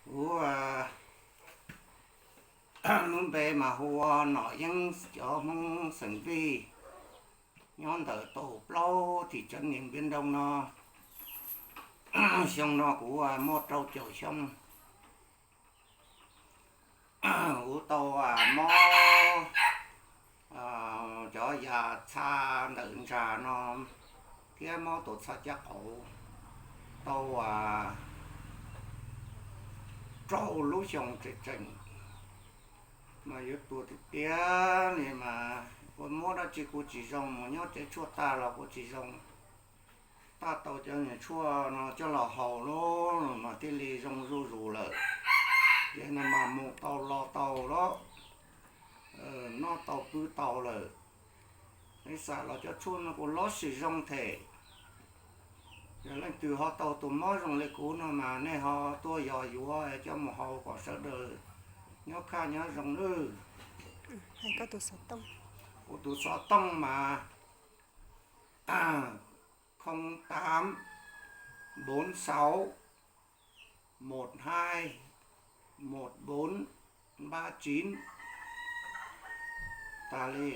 Kuv lub npe mas hu ua Nom Yeeb, cov Hmoob xeem Vij, nyob ntawm tau plaub thim tsev niam npiav nroo no. Xyoo no kuv muaj rau caum xyoo. Kuv tau mob cov yas txha ntawm ntsa no thiab mob tus txha caj qauv tau rau lub xyoo tseem tseem, mas yuav tuag tiag tiag li mas ua muab dab tsi kuj tsis zoo, mus nyob tsev tshuaj tag los kuj tsis zoo. Tab tau cov niag tshuaj no coj los haus lawm mas thiaj li zoo zuj zus lawm. Ces no mas mus tau los tau lawm, noj tau pw tau lawm. Nej xam los cov tshuaj no kuj lov sim zoo them. Yog leej twg ho tau tus mob zoo li kuv no mas nej ho tuaj yos yuav coj mus haus kom sawv daws nyob kaj nyob zoo nawb. Kuv tus xov tooj mas không tám bốn sáu một hai một bốn ba chín. Tas li.